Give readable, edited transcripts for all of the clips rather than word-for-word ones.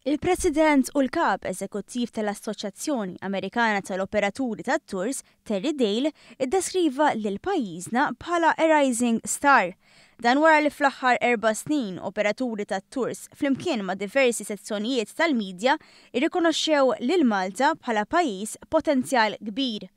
Il-President u l-Kap Eżekuttiv tal-Assoċjazzjoni Amerikana tal-Operaturi tat-Tours, Terry Dale, iddeskriva lil pajjiżna bħala a rising star. Dan wara li fl-aħħar erba' snin operaturi tat-tours flimkien ma' diversi sezzjonijiet tal-midja rrikonoxxew lil Malta bħala pajjiż b'potenzjal kbir.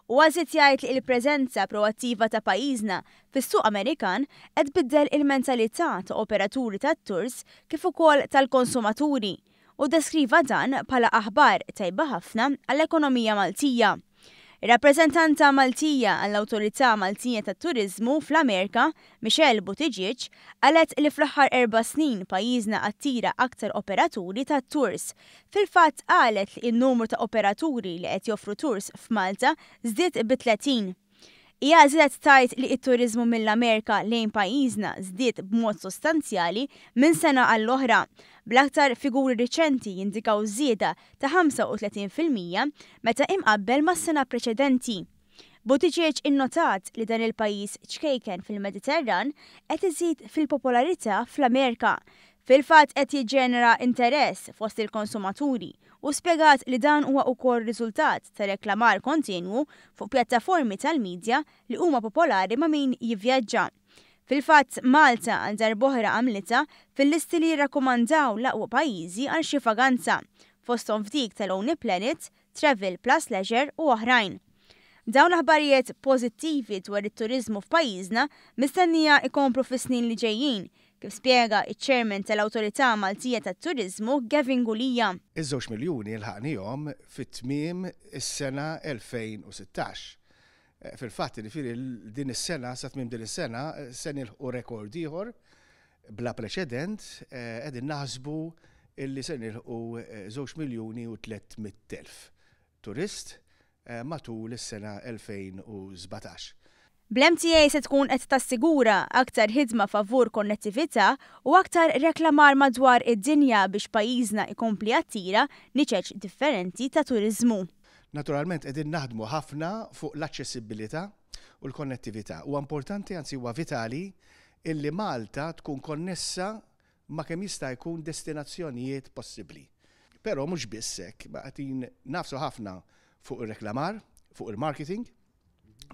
Huwa żied jgħid li l-preżenza proattiva ta' pajjiżna fis-suq Amerikan qed tbiddel il-mentalità ta' operaturi tat-tours kif ukoll tal-konsumaturi u ddeskriva dan bħala aħbar tajba ħafna għall-ekonomija Maltija. Ir-rappreżentanta Maltija għall-Awtorità Maltija tat-Turiżmu fl-Amerika, Michelle Buttigieg, qalet li fl-aħħar erba' snin pajjiżna attira aktar operaturi tat-tours Fil-fatt qalet li n-numru ta' operaturi li qed joffru tours f'Malta żdied bi 30. Hija żiedet tgħid li t-turiżmu mill-Amerika lejn pajjiżna żdied b'mod sostanzjali minn sena għall-oħra, bl-aktar figuri riċenti jindikaw żieda ta' 35% meta imqabbel mas-sena preċedenti. Buttigieg innotat li dan il-pajjiż ċkejken fil-Mediterran qed iżid fil-popolarità fl-Amerika. Fil-fatt qed jiġġenera interess fost il-konsumaturi u spjegat li dan huwa wkoll riżultat ta' reklamar kontinwu fuq pjattaformi tal-midja li huma popolari ma' min jivvjaġġa. Fil-fatt Malta għal darb'oħra għamlitha fil-listi li jirrakkomandaw l-aqwa pajjiżi għal xi vaganza, fosthom f'dik tal-Lonely Planet, Travel Plus Leisure u oħrajn. Dawn l-aħbarijiet pożittivi dwar it-turiżmu f'pajjiżna mistennija jkomplu fis-snin li ġejjin, kif spjega ċ-Chairman tal-Awtorità Maltija tat-Turiżmu Gavin Gulia. Iż-żewġ miljuni lħaqnihom fi tmiem is-sena 2016. Fil-fatt, jiġifieri din is-sena, sa tmiem din is-sena, se nilħqu rekord ieħor bla preċedent, qegħdin naħsbu illi se nilħqu 2,300,000 turist matul is-sena 2017. Bl-MTA se tkun qed tassigura aktar ħidma favur konnettività u aktar reklamar madwar id-dinja biex pajjiżna jkompli jattira niċeċ differenti ta' turiżmu. Naturalment qegħdin naħdmu ħafna fuq l-aċċessibilità u l-konnettività. Huwa importanti, anzi huwa vitali, illi Malta tkun konnessa ma' kemm jista' jkun destinazzjonijiet possibbli. Però mhux biss hekk, ma qegħdin nagħfsu ħafna fuq ir-reklamar, fuq il-marketing.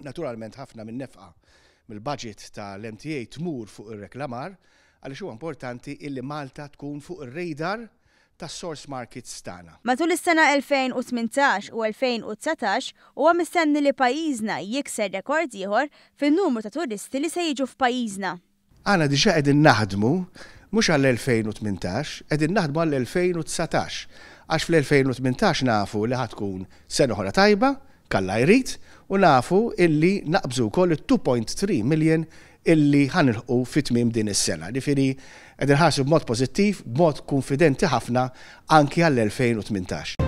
Naturalment ħafna min-nefqa mill-budget tal-MTA tmur fuq ir-reklamar għaliex huwa importanti illi Malta tkun fuq ir-radar tas-source markets tagħna. Matul is-sena 2018 u 2019 huwa mistenni li pajjiżna jikser rekord ieħor fin-numru ta' turisti li se jiġu f'pajjiżna. Aħna diġà qegħdin naħdmu mhux għall-2018, qegħdin naħdmu għall-2019. Għax fl-2018 nafu li ħa tkun sena oħra tajba, k'Alla jrid, u nafu illi naqbżu wkoll it-2.3 million illi ħa nilħqu fi tmiem din is-sena. Jiġifieri qegħdin inħarsu b'mod pożittiv, b'mod kunfidenti ħafna anki għall-2018.